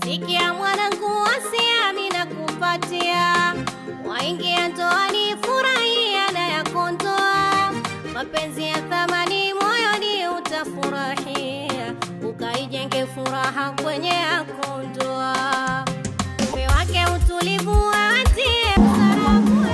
Sikia mwanangu, wasia mimi nakupatia, waingia ndoani furahia na yako ndoa, mapenzi ya thamani moyoni utafurahia, ukaijenge furaha kwenye yako ndoa, mume wake utulivu atie msarabu.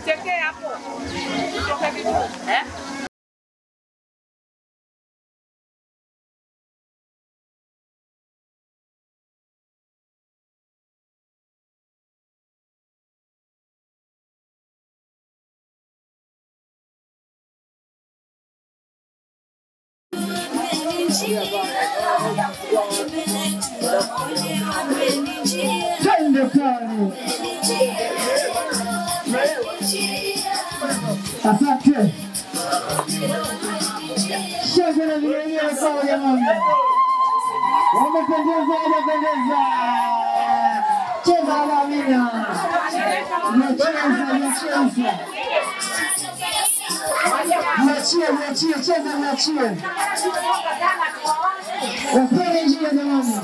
Cheke hapo. Toka vizuri. Eh? Twende pale. Asante. Shangwe na vigelegele kwa jamani. Wamependeza, wamependeza. Cheza na Amina. Mcheza, mcheza. Mwachie, mwachie, cheza mwachie. Wapeni njia jamani.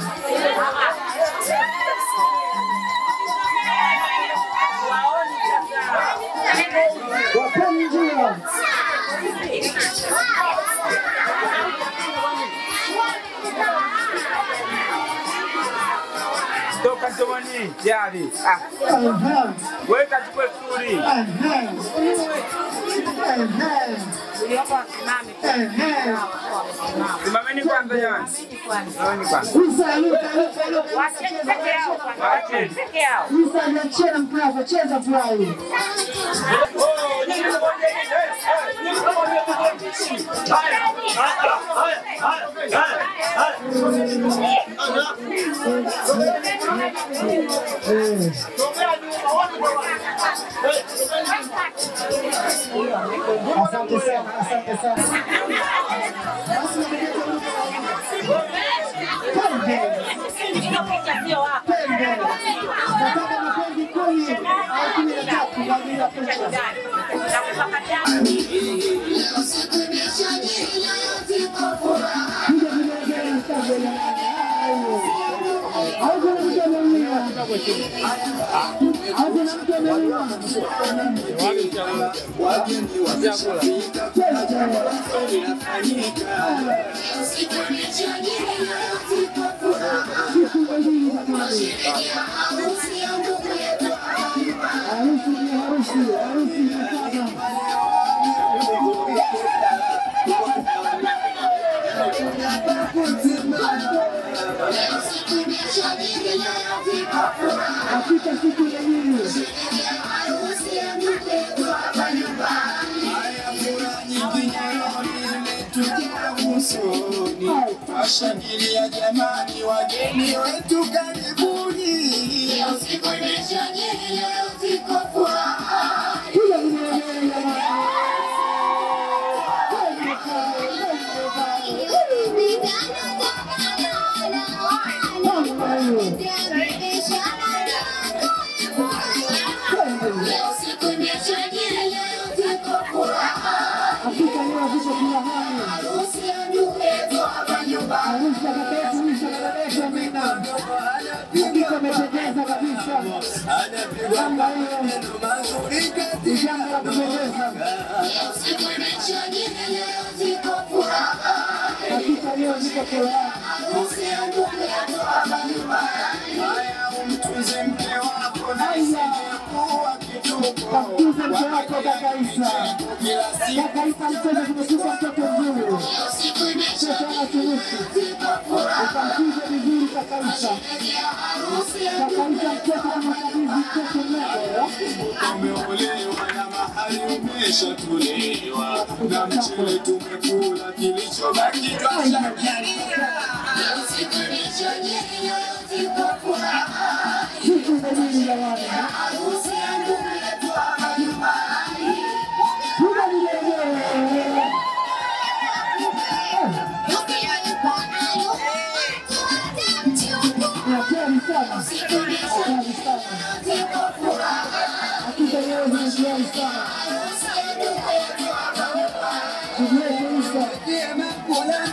Wapeni njia. Toka jamani, jari. Weka chukue sturi. Simameni kwanza jamani. Simameni kwanza. Luka, niachie na mkazo, cheza furahi. Asante sana, asante sana. Nataka mapenzi 10 au 13 kwa ajili ya picha. Hakika siku ya nini? Washangilia jamani, wageni wetu karibuni. Usiku imeshangilia, usiku furaha. Hakika leo vipo kila hali. Harusi ya kaka yetu Musa na dada yetu Amina. Hakika amependeza kabisa. Namna hiyo ni jambo la kupendeza. Hakika Umtunze mke wako na isije kituko. Kamtunze mke wako kaka Isa. Kaka Isa mtoto tumekupa mtoto mzuri. Mtoto ana turufu. Ukamtunze vizuri kaka Isa. Kaka Isa mtoto anakabidhi mtoto mmoja. Umeolewa na mahali umeshatolewa, na mchele tumekula, kilichobaki twashangilia. Siku imebidi jamani. Piga vigelegele. Hatari sana. Hatari sana. Hakika leo zimefurahi sana. Ndugu yetu Isa,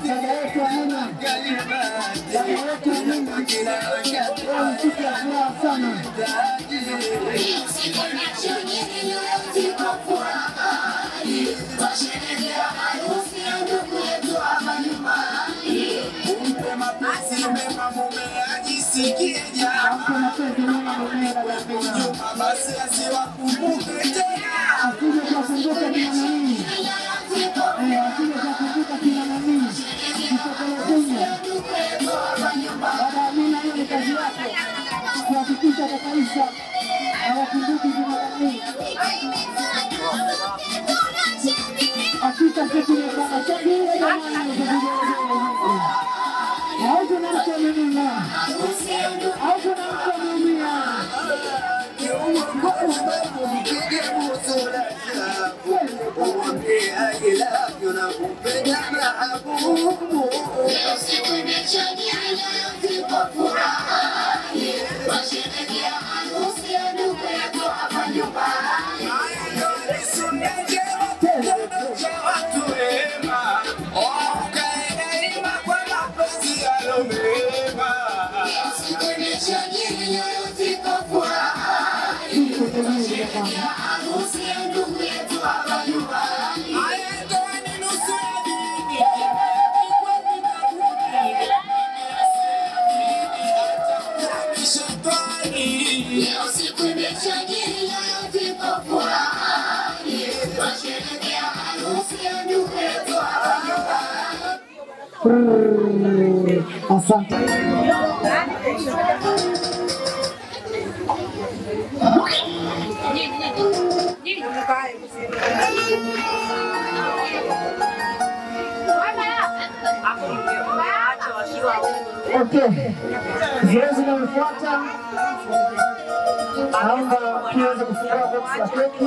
dada yetu Amina, dada yetu Amina, leo ni siku ya furaha sana. Umpe mapenzi mema mume ajisikie Ampe mapenzi mema mume dada Amina. juma, basi asiwakumbuke tena. Asije kuwakumbuka kina nani. Asije kuwakumbuka kina nani. Kisokolo. Dada Amina, hiyo ni kazi yako kuhakikisha kaka Isa hawakumbuki kina nani. Hakika siku ni sana. Shangilia jamani. Hakuna mtu ameumia. Hakuna mtu ameumia. Siku imebidi jamani. Asante. Okay. Zoezi linalofuata naomba tuweze kufungua box la keki.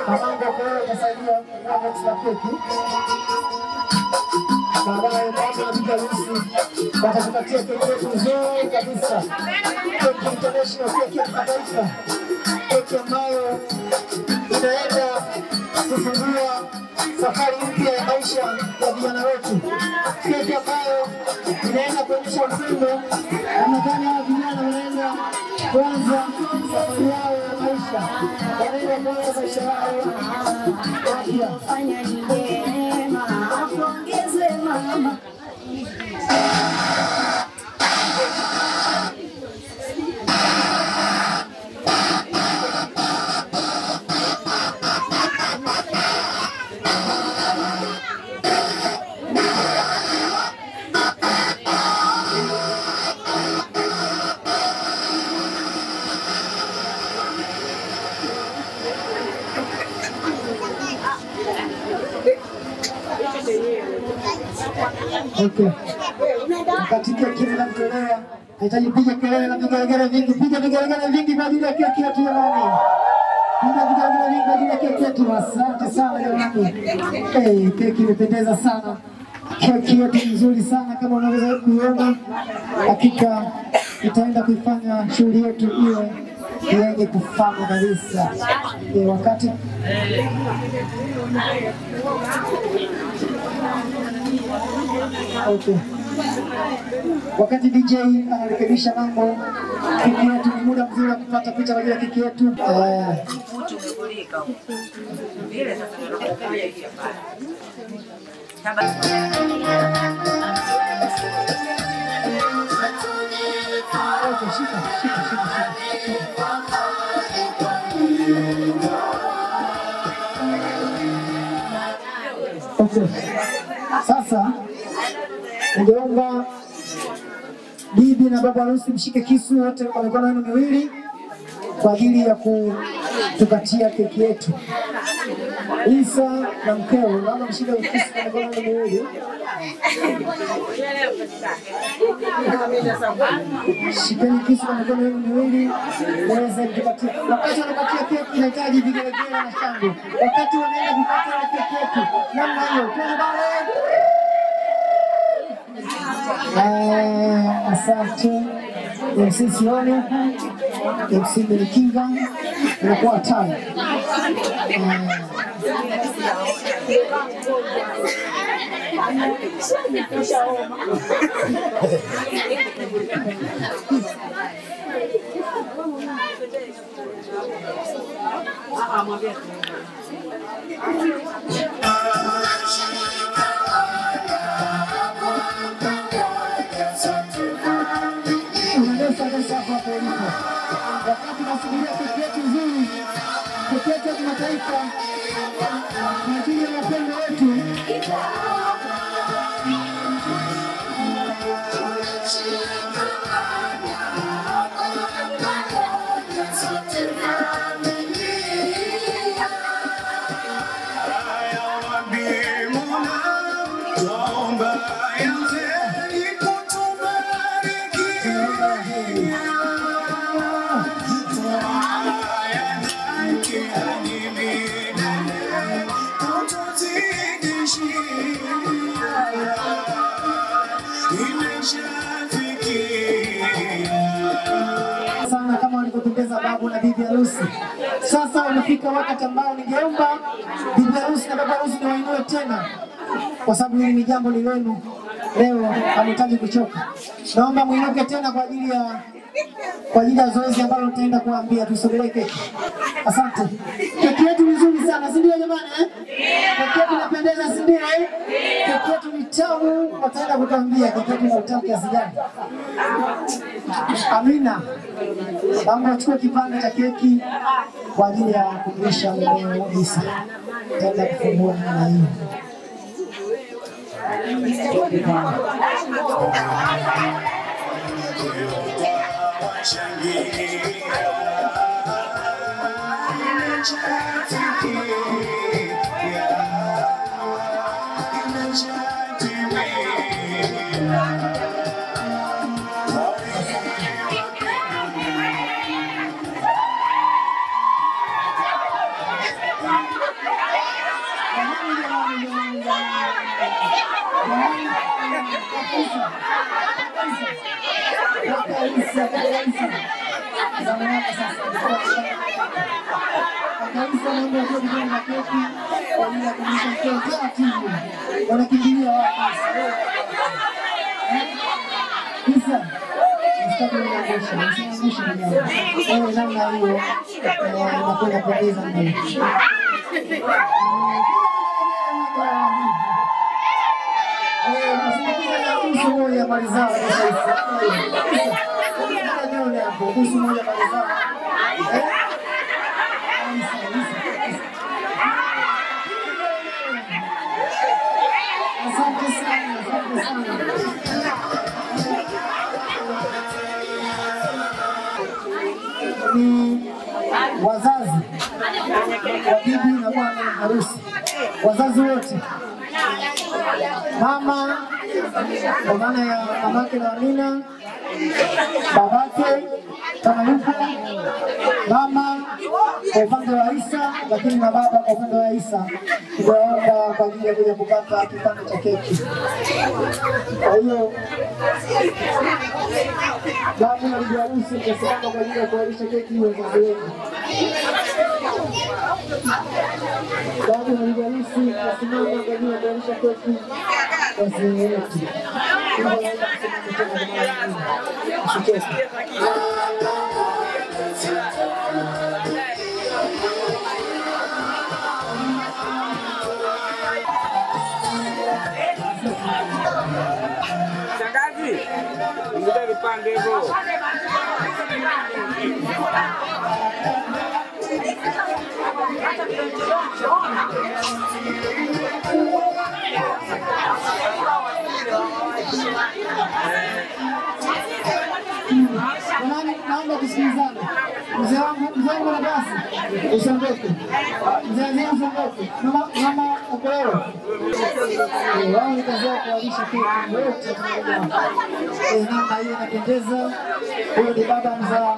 Mamangu kwa hiyo atasaidia kufungua box la keki. Baadaye mama na bibi harusi watatupatia keki yetu nzuri kabisa. Keki international, keki ya kimataifa. Keki ambayo inaenda kufungua safari mpya ya maisha ya vijana wetu. Keki ambayo inaenda kuonyesha upendo, na nadhani hawa vijana wanaenda kuanza safari yao ya maisha, wanaenda kuanza maisha yao mapya. Fanya ni njema, apongezwe mama. Okay. Wakati keki inatolewa, nahitaji piga kelele na vigelegele vingi, piga vigelegele vingi kwa ajili ya keki yetu jamani. Piga vigelegele vingi kwa ajili ya keki yetu. Asante sana jamani. Hey, keki imependeza sana. Keki yetu nzuri sana kama unaweza kuiona. Hakika itaenda kuifanya shughuli yetu iwe yenye kufana kabisa. Wakati okay. Wakati DJ anarekebisha mambo, keki yetu ni muda mzuri wa kupata picha kwa ajili ya keki yetu. Okay, shika, shika, shika, shika. Okay. Sasa ningeomba bibi na baba harusi mshike kisu wote kwa mikono yenu miwili kwa ajili ya kutukatia keki yetu. Isa na mkeo, naomba mshike kisu kwa mikono yenu miwili. Shikeni kisu kwa mikono yenu miwili muweze kutukatia. Wakati wanakatia keki inahitaji vigelegele na shangwe. Wakati wanaenda kukata ile keki yetu namna hiyo. Twende bale. Asante MC Sioni, MC Melikinga, inakuwa tano. Wakati nasubiria keki yetu nzuri, keki yetu ya kimataifa kwa ajili ya wapendwa wetu. Sana kama walivyopendeza babu na bibi harusi. Sasa umefika wakati ambao ningeomba bibi harusi na baba harusi niwainue tena, kwa sababu hili ni jambo ni lenu leo, hamhitaji kuchoka. Naomba muinuke tena kwa ajili ya zoezi ambalo nitaenda kuambia. Tusogelee keki. Asante. Keki yetu ni nzuri sana, si ndio jamani eh? Keki yetu inapendeza, si ndio eh? Keki yetu ni tamu, wataenda kutuambia keki yetu ina utamu kiasi gani. Amina. Naomba uchukue kipande cha keki kwa ajili ya kumlisha mumeo Isa. Nitaenda kufungua namna hiyo. Wanakimbilia wapi? Isa, usitaki kuniangusha, usiniangushe ndugu yangu. Wewe namna hiyo inakwenda kupendeza mbele. Uso moja malizao uso moja malizao. Asante sana, asante sana. Ni wazazi wa bibi na bwana harusi, wazazi wote, mama kwa maana ya mamake na Amina, babake kama yupo, mama kwa upande wa Isa, lakini na baba kwa upande wa Isa, tunaomba kwa ajili ya kuja kupata kipande cha keki. Kwa hiyo babu na bibi harusi mtasimama kwa ajili ya kuwalisha keki wazazi wenu. Babu na bibi harusi mtasimama kwa ajili ya kuwalisha keki wazazi wetu. hivyo. Jamani, naomba tusikilizane. Mzee wangu na basi usiondoke. Mzee usiondoke. Mama Okolelo. Wao ni kazi yao kuwalisha keki wote. Namna hiyo inapendeza. Huyo ni baba mzaa.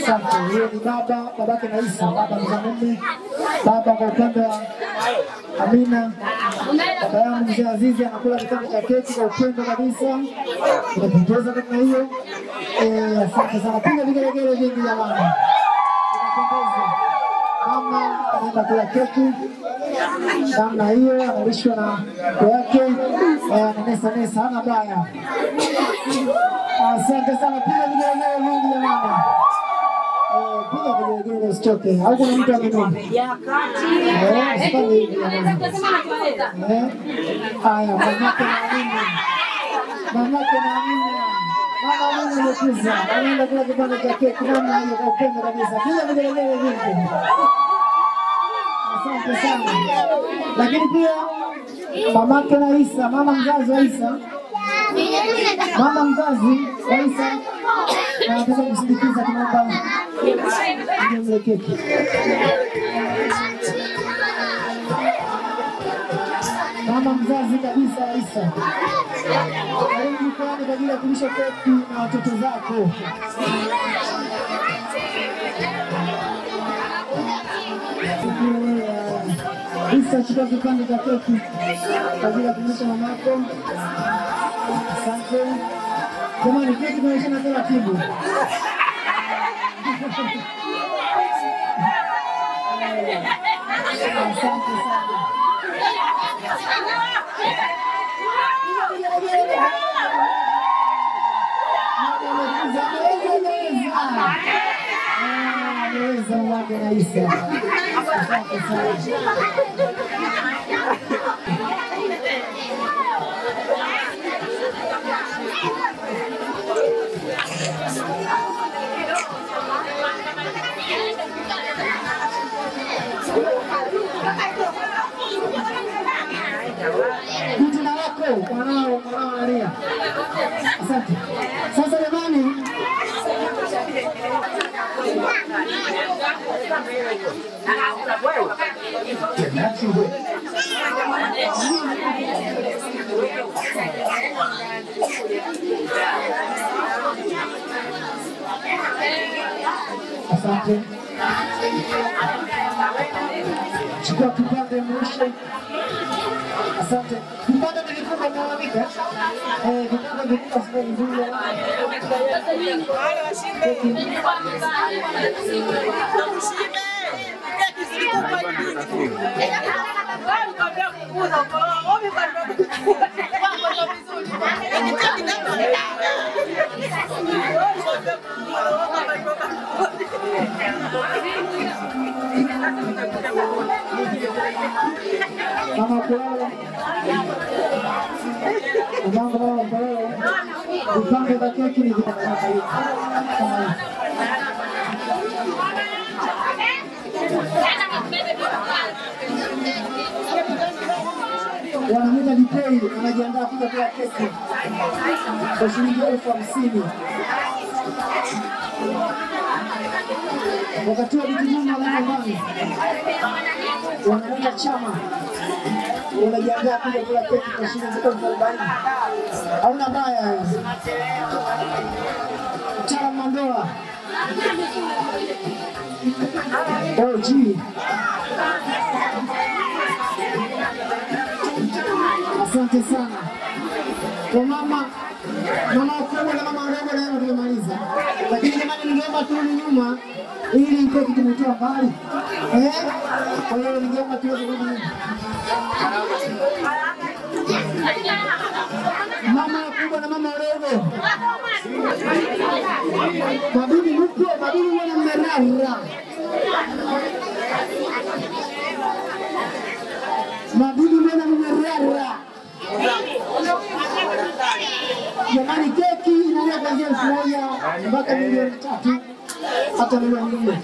Asante. Huyo ni baba, babake na Isa, baba mzaa mume, baba kwa upande wa Amina. Baba yangu mzee Azizi anakula kipande cha keki kwa upendo kabisa. Inapendeza namna hiyo. Asante sana. Piga vigelegele vingi jamani. Inapendeza. Mama anaenda kula keki namna hiyo, analishwa na mke wake. Ananesa nesa, hana baya. Asante sana. Piga vigelegele vingi jamani. Piga vigelegele usichoke. Au kuna mtu amenuna? Usifanye hivi jamani. Haya, mamake na Amina. Mamake na Amina. Mama Amina amekuza. Anaenda kula kipande cha keki namna hiyo kwa upendo kabisa. Piga vigelegele vingi. Asante sana. Lakini pia mamake na Isa, mama mzazi wa Isa. Mama mzazi wa Isa anataka kusindikiza, tunaomba mle keki. Mama mzazi kabisa wa Isa. Karibu jukwaani kwa ajili ya kulisha keki na watoto zako. Isa, chukua kipande cha keki kwa ajili ya kumlisha mamako. Asante. Jamani, keki tunaishana taratibu. Asante sana. Ameweza mamake na Isa. Asante sana. Jina lako mwanao analia. Asante. Sasa jamani, asante. Chukua kipande mwisho. Asante. Vipande ni vikubwa mnalamika. Vipande vikubwa sio vizuri. Mama Okolelo. Mama Okolelo. Vipande vya keki ni kama hivi. Wanamwita Dipei, anajiandaa kuja kula keki kwa shilingi 50,000. Wakati wa Binti Juma la nyumbani wanamwita Chama, unajiandaa kuja kula keki kwa shilingi 40,000. Hauna baya. Mtaalamu Mandola OG. Asante sana. Kwa mama wakubwa na mama wadogo leo tumemaliza. Lakini jamani, ningeomba turudi nyuma ili keki tumetoa mbali. Kwa hiyo ningeomba tuweze kurudi nyuma. Mama wakubwa na mama wadogo. Mabibi mpo, mabibi wana mmerara. Mabibi wana mmerara. Jamani, keki inalia kuanzia 1000 mpaka 3,000,000 hata 4,000,000.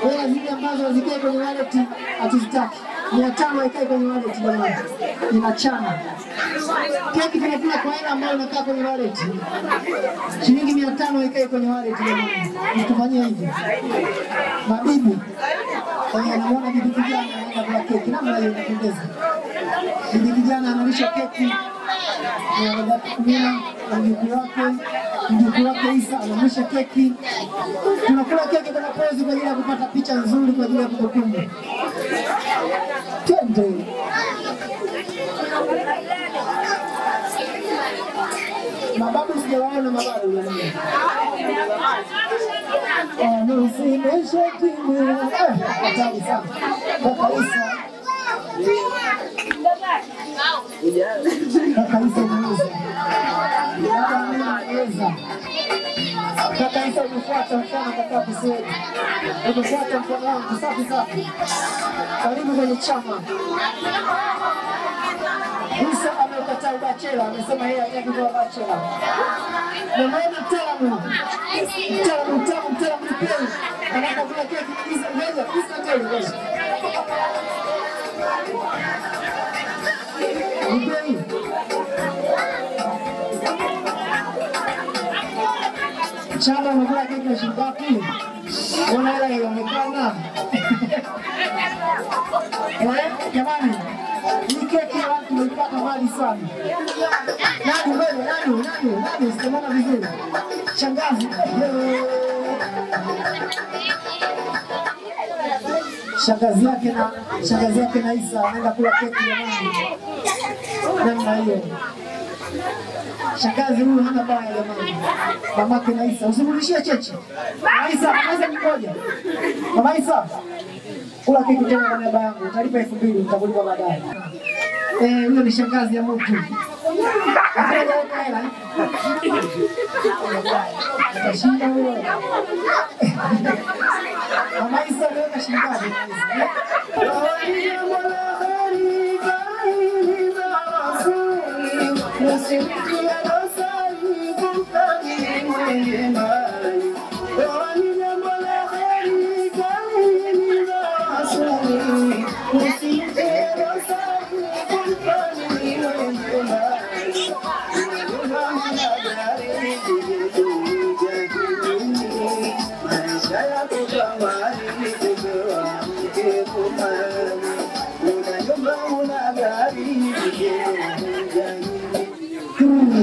Hela zile ambazo hazikai kwenye wallet hatuzitaki. 500 haikae kwenye wallet jamani. Inachana. Keki tunakula kwa hela ambayo inakaa kwenye wallet. Shilingi 500 haikae kwenye wallet jamani. Mtufanyie hivi. Mabibi. Namuona bibi kijana anaenda kula keki. Namna hiyo inapendeza. Bibi kijana analisha keki. Na mjukuu wake Isa analisha keki. Tunakula keki kwa pozi kwa ajili ya kupata picha nzuri kwa ajili ya kumbukumbu. Twende. Mababu sijawaona mababu jamani. Hatari sana. Kaka Isa. Kaka Isa umeweza. Baba ameweza. Kaka Isa umefuata mfano kaka Kiswahili. Umefuata mfano wangu safi safi. Karibu kwenye chama. Isa amekataa ubachela, amesema yeye hataki kuwa bachela. Na maana mtaalamu. Mtaalamu mpeni. Anaenda kula keki Isa ngoja, Isa ngoja ngoja. Mpeni. Chama unakula keki ya shilingi ngapi? Mbona hela inaonekana? Jamani, hii keki ya watu tumeipata mbali sana. Nani wewe? Nani? Sijaona vizuri. Shangazi. Shangazi yake na Isa anaenda kula keki jamani. Namna hiyo. Shangazi huyu hana baya jamani. Mamake na Isa, usimrudishie cheche. Mama Isa, anaweza mmoja. Mama Isa, kula keki tena kwa niaba yangu. Utalipa 2000 nitakulipa baadaye. Huyo ni shangazi ya mtu. Hajaweka hela. Atashinda huyo. Mama Isa ameweka shilingi ngapi?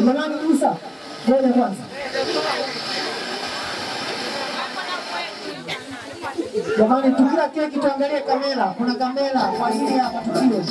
Jamani Musa, ngoja kwanza. Jamani tukila keki tuangalie kamera, kuna kamera kwa ajili ya matukio.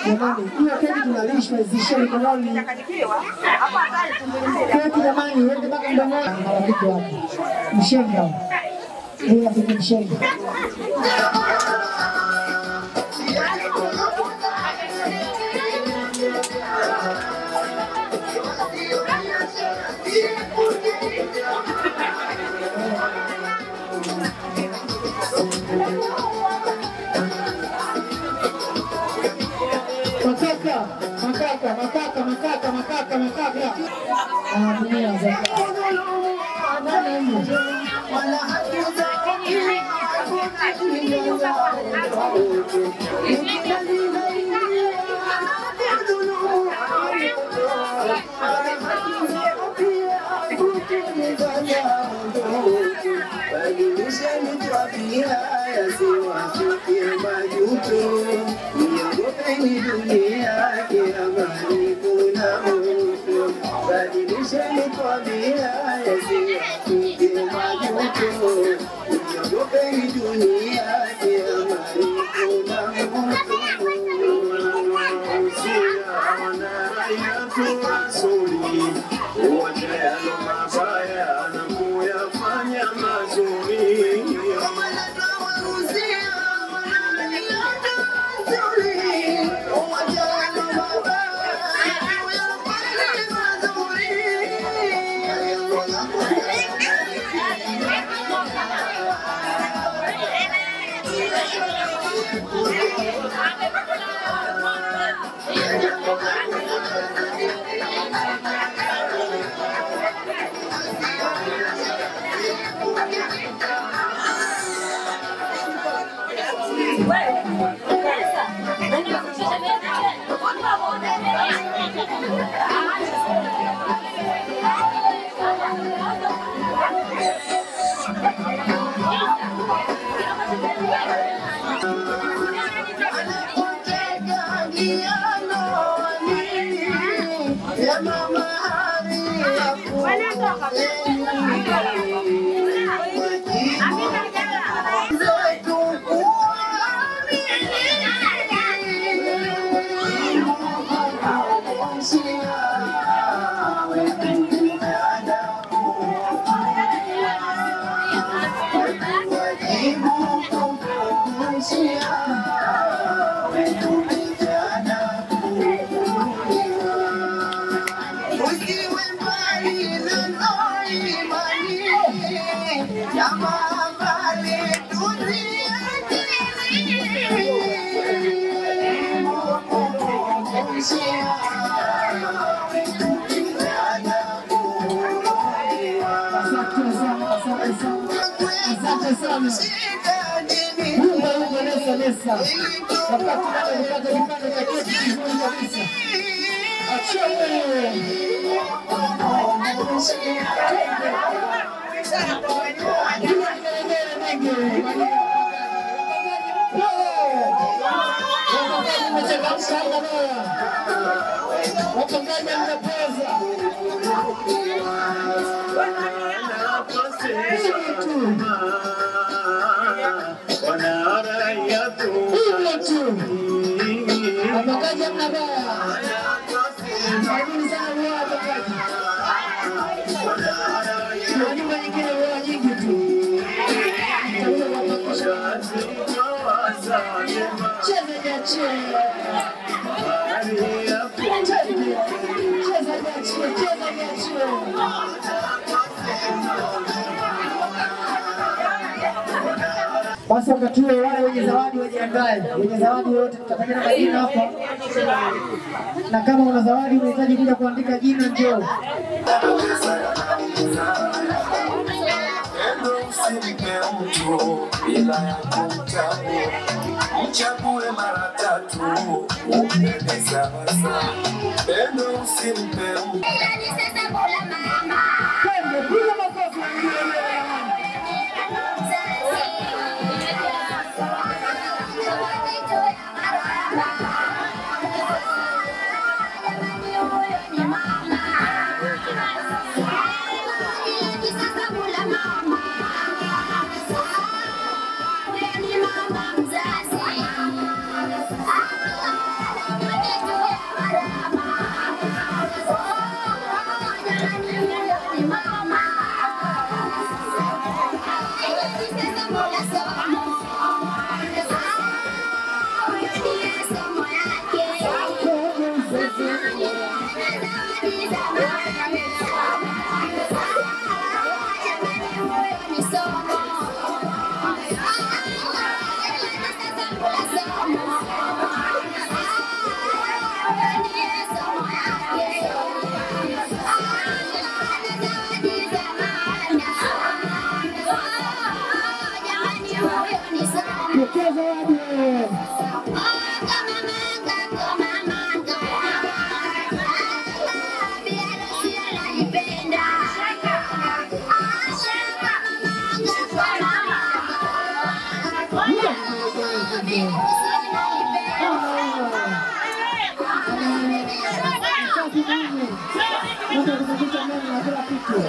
Jamani, hiyo keki tunalishwa izishie mikononi. Keki jamani, uende mpaka mdomoni. Marafiki wake. Mshenga. Huyu rafiki mshenga. Makaka, makaka, makaka. Basi wakati huo wale wenye zawadi wajiandae. Wenye zawadi wote tutafanya majina hapa. Na kama una zawadi unahitaji kuja kuandika jina, njoo. Bila ya kumtambua, mchague mara tatu, upende sawa sawa. Pendo usimpe mtu. Pendo, piga makofi. Yeah. Mtu akikuta meno na kila kitu.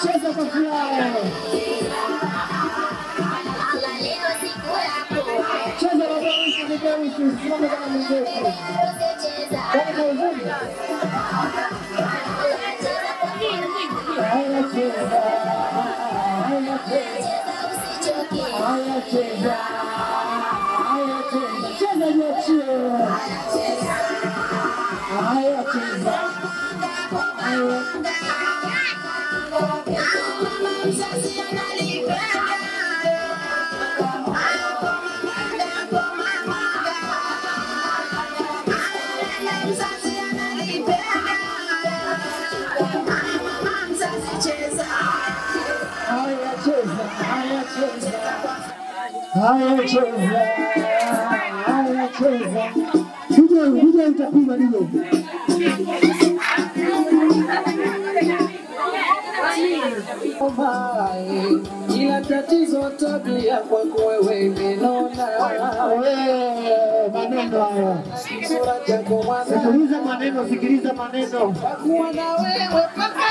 Cheza kwa furaha. Cheza baba wetu, baba wetu, simama kama mwenzetu. Kama kwa uzuri. Haya cheza. Haya cheza. Haya cheza. Haya cheza. Cheza jiachie. Haya cheza. Haya. Haya cheza. Haya cheza. Kuja utapigwa ndio. Ila tatizo tabia kwako wewe imenona. Wewe maneno hayo. Sikiliza maneno, sikiliza maneno. Kuwa na wewe paka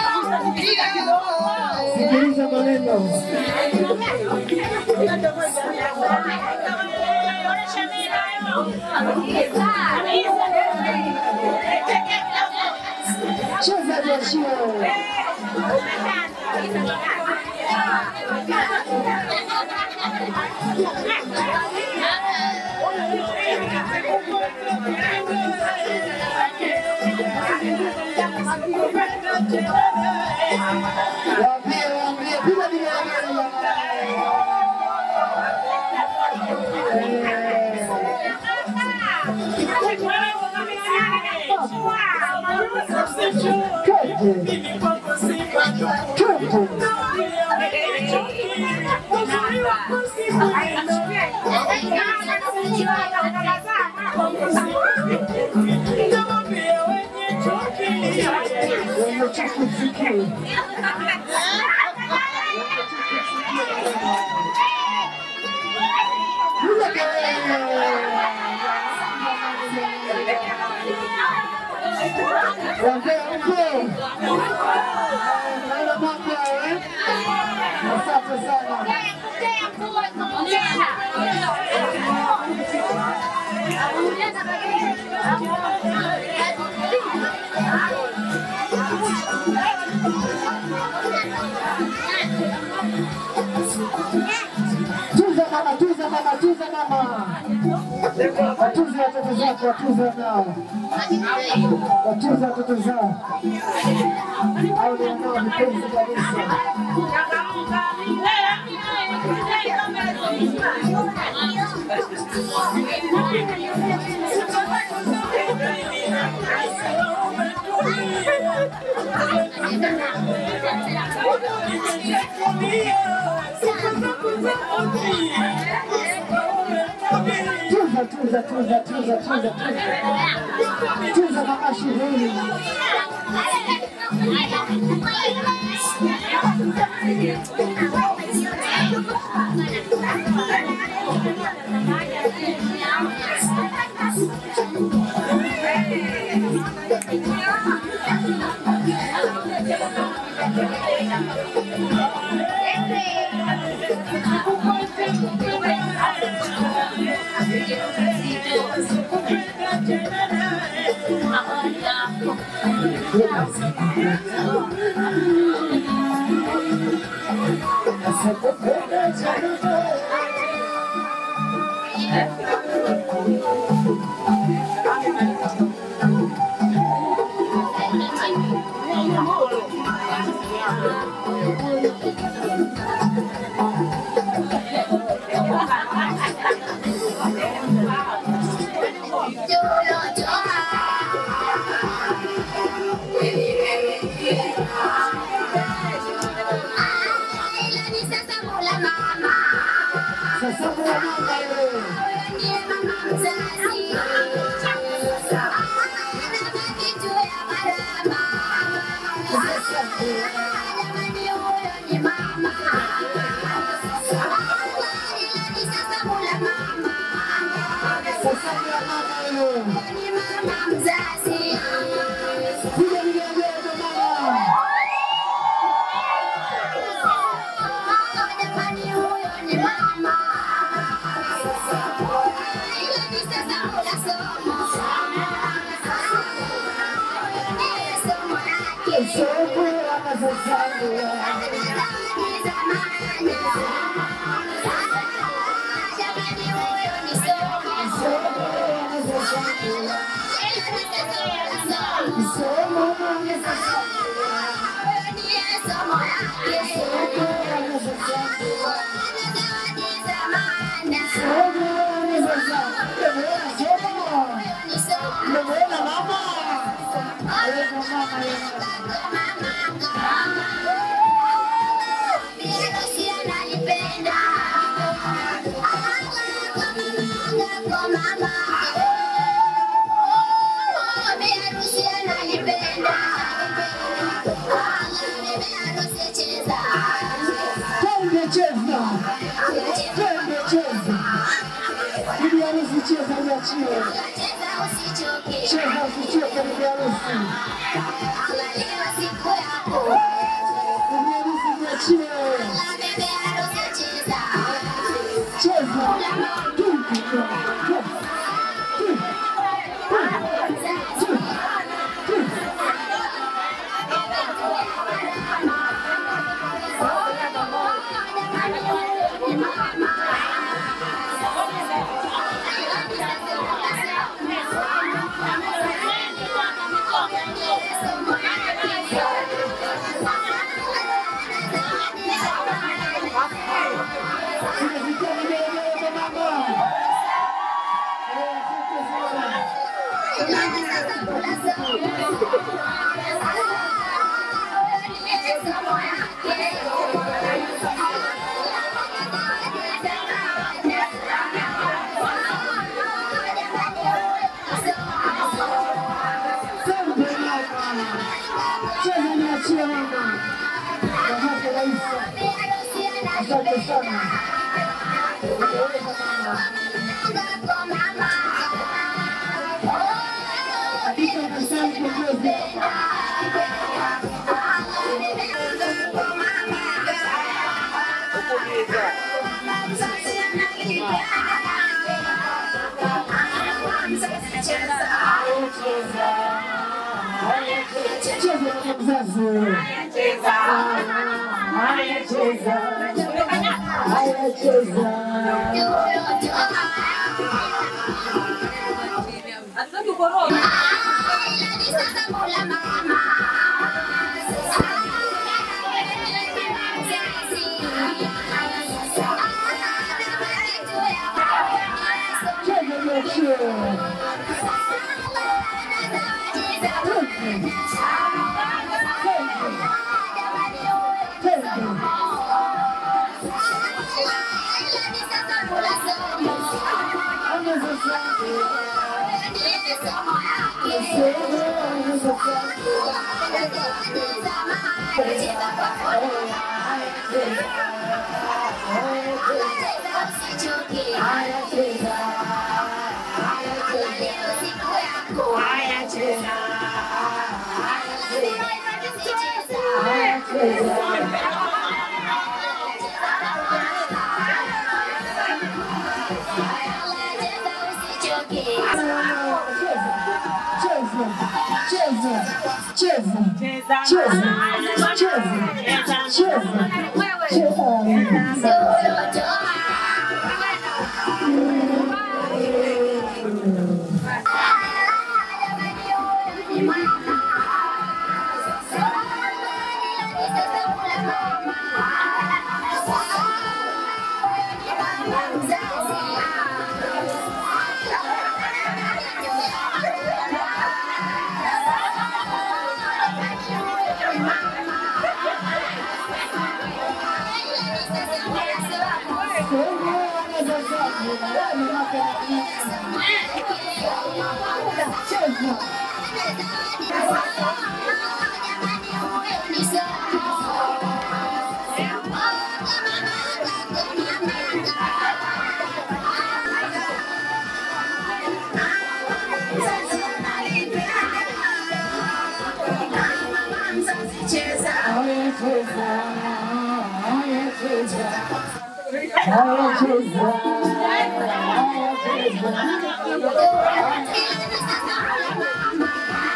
Sikiliza maneno. Cheza jiachie. Waambie, waambie, piga vigelegele. Asante sana. Tuza mama, tuza mama, tuza mama. Watuze watoto zako, watuze wanao. Watuze watoto zao. Hao ni wanao vipenzi kabisa. Tuza, tuza, tuza, tuza, tuza, tuza. Tuza mama shughuli. Mama.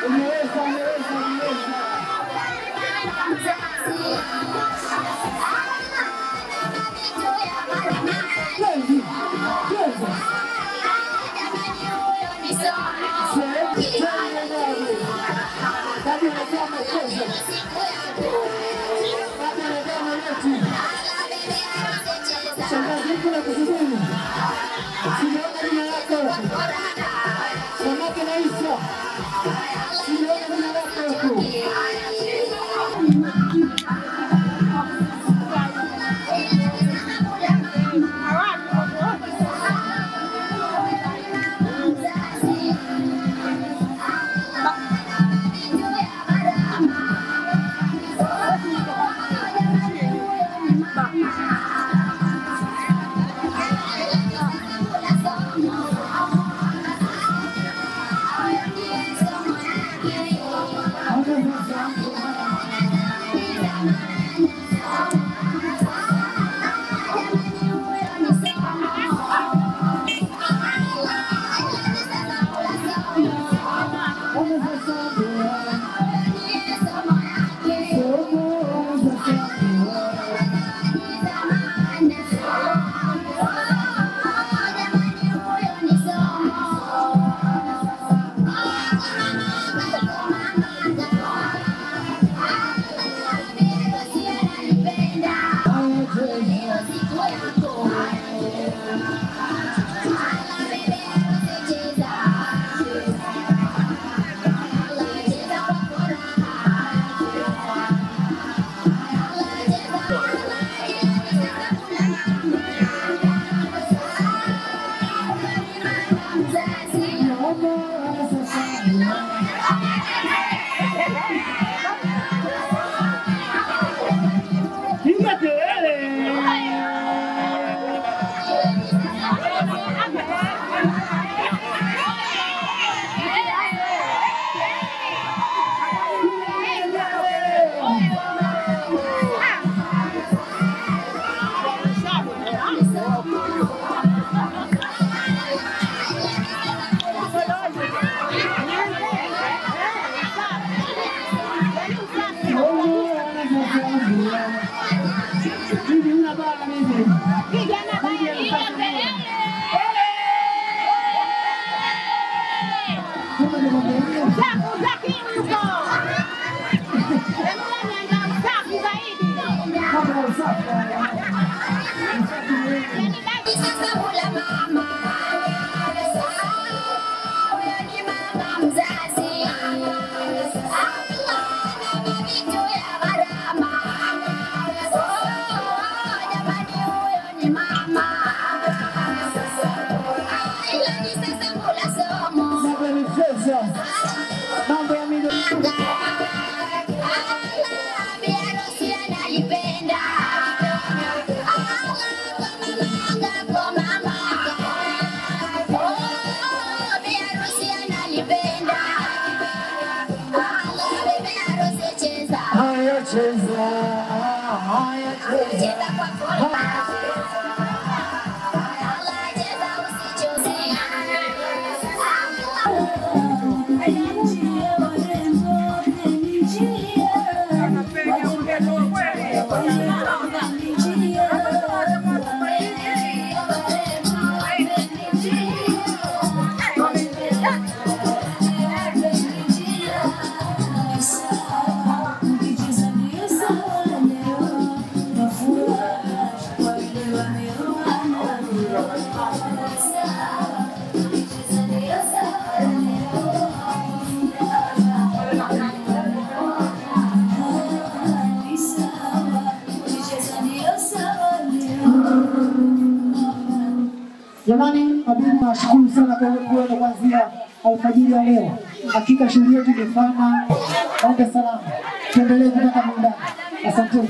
Umeweza, umeweza, umeweza. Jamani, mabibi, nawashukuru sana kwa uwepo wenu kuanzia alfajiri ya leo. Hakika shughuli yetu imefana. Ombe salama. Tuendelee kupata burudani. Asanteni.